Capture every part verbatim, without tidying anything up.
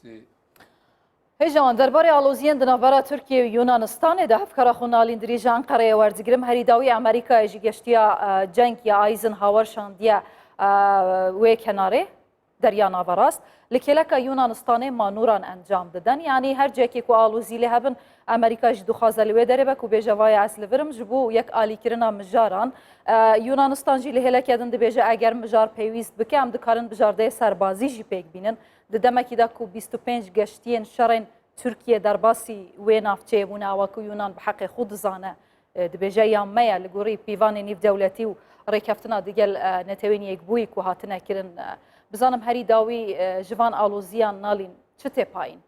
Hêja wan, derbarê aloziyên di navbera Tirkiye û Yunanistanê de hevkara xwe Nalîn Dirîj ji Enqereyê werdigirim. Herî dawî Amerîkayê jî geştiya, e, ceng ya Eisenhower şandiye, e, wê kenarê Derya Naverast. Li kêleka Yunanistanê manûran encam didin. Yanî her cihekê ku alozî lê hebin, Amerîka jî dixwaze li wê derê be ku bêje, vaye ez li vir im ji bo yekalîkirina mijaran. E, Yunanistan jî li hêleke din dibêje, eger mijar pêwîst bike, em dikarin mijardeyê serbazî jî pêk bînin. Di demekî de ku bîst û pênc geştiyên şerên Tirkiye derbasî wê navçeyê bûne, awa ku Yunan bi heqê xwe dizane, e, dibêje ya me ye, li gorî pîvanê nîvdewletî û rêkeftina digel, e, Netewên Yekbûyî ku hatine kirin. E, bizanim herî dawî, e, ji van aloziyan Nalîn çi tê payîn?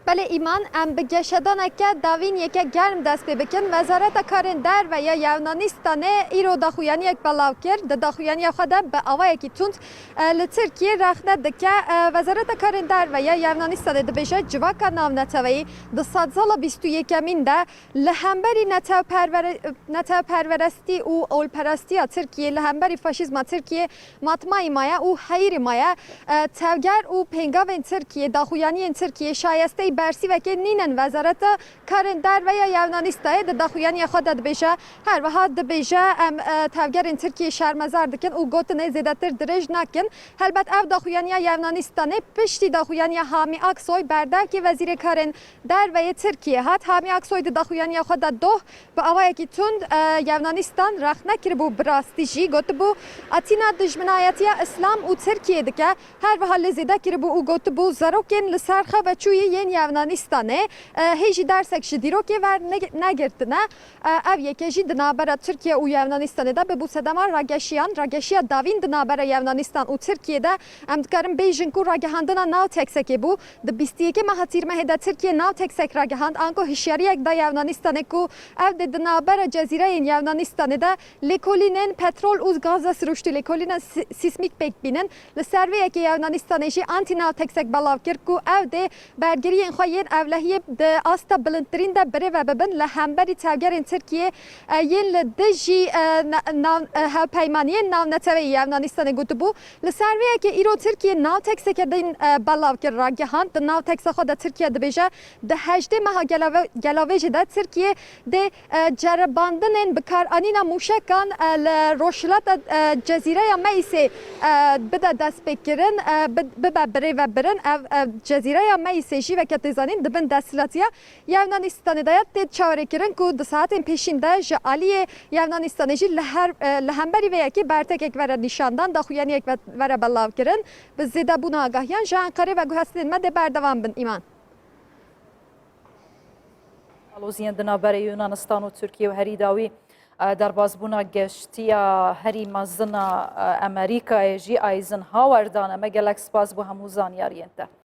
Belê Îman, em bi geşedaneke davîn yeke germ dest pê bikin. Wezareta Karên Derve ya Yewnanîstanê îro daxuyaniyek belav kir. Di daxuyaniya xwe de bi awayekî tund, e, li Tirkiyê rexne dike. E, Wezareta Karên Derve ya Yewnanîstanê dibêje, civaka navneteweyî di sedsala bîst û yekemîn de li hemberî netewperwere-, netewperwerestî û olperestiya Tirkiyê, li hemberî faşîzma Tirkiyê matmayî maye û heyirî maye. E, tevger û pêngavên Tirkiyê, daxuyaniyên Tirkiyê şayesteyî bersîvekê nînin. Wezareta Karên Derve ya Yewnanîstanê di daxuyaniya xwe de dibêje. Her wiha dibêje, em, e, tevgerên Tirkiyê şermezar dikin û gotinê zêdetir dirêj nakin. Helbet ev daxuyaniya Yewnanîstanê piştî daxuyaniya Hamî Aksoy, berdevkê Wezîrê Karên Derve yê Tirkiyê hat. Hamî Aksoy di daxuyaniya xwe de doh bi awayekî tund, e, Yewnanîstan rexne kiribû, bi rastî jî gotibû, Atîna dijminayetiya Îslam û Tirkiyê dike. Her wiha lê zêde kiribû û gotibû, zarokên li ser xew veçûyî yên Yewnanîstanê, e, hê jî dersek ji dîrokê wernegirtine. E, ev yeke jî di navbera Tirkiye û Yewnanîstanê de bibû sedema rageşiyan. Rageşiya davîn di navbera Yewnanîstan û Tirkiye de, em dikarin bêjin ku ragihandina Navtexekê bû. Di bîst û yekê meha Tîrmehê de Tirkiye Navtexek ragihand, anku hişyariyek da Yewnanîstanê ku ev dê di navbera cezîreyên Yewnanîstanê de lêkolînên petrol û gaza siruştî, lêkolîna si-, sîsmîk pêk bînin. Li ser vê yekê Yewnanîstanê jî antî-Navtexek belav kir ku ew dê bergiriyên xwe yên ewlehiyê di asta bilindtirîn de birêve bibin li hemberî tevgerên Tirkiyê, e, yên li dijî, e, na-, nav-, e, hevpeymaniyên navneteweyî. Yewnanîstanê gotibû, li ser vê yekê îro Tirkiye Navtexeke din, e, belav kir, ragihand. Di Navtexa xwe de Tirkiye dibêje, di hejdê meha gelave-, gelavêjê de Tirkiye dê, e, ceribandinên bikaranîna mûşekan, e, li rojhilata, e, cezîreya Meîsê, e, bide destpêkirin, e, bi-, bibe birêvebirin. Ev, e, cezîreya Meîsê jî, weke tê zanîn, di bin desthilatiya Yewnanîstanê de ye. Tê çaverêkirin ku di saetên pêşîn de ji aliyê Yewnanîstanê jî li her, e, li hemberî vê yekê bertekek were nîşandan, daxuyaniyek ve-, were belavkirin. Bi zêdebûna agahiyan ji Enqerê veguhestinên me dê berdewam bin. Îman. Aloziyên di navberê Yunanistan û Tirkiye û herî dawî, e, derbasbûna geştiya herî mezin a, e, Amerîkayê jî Eisenhower dane. Me gelek spas bo hemû zanyariyên te.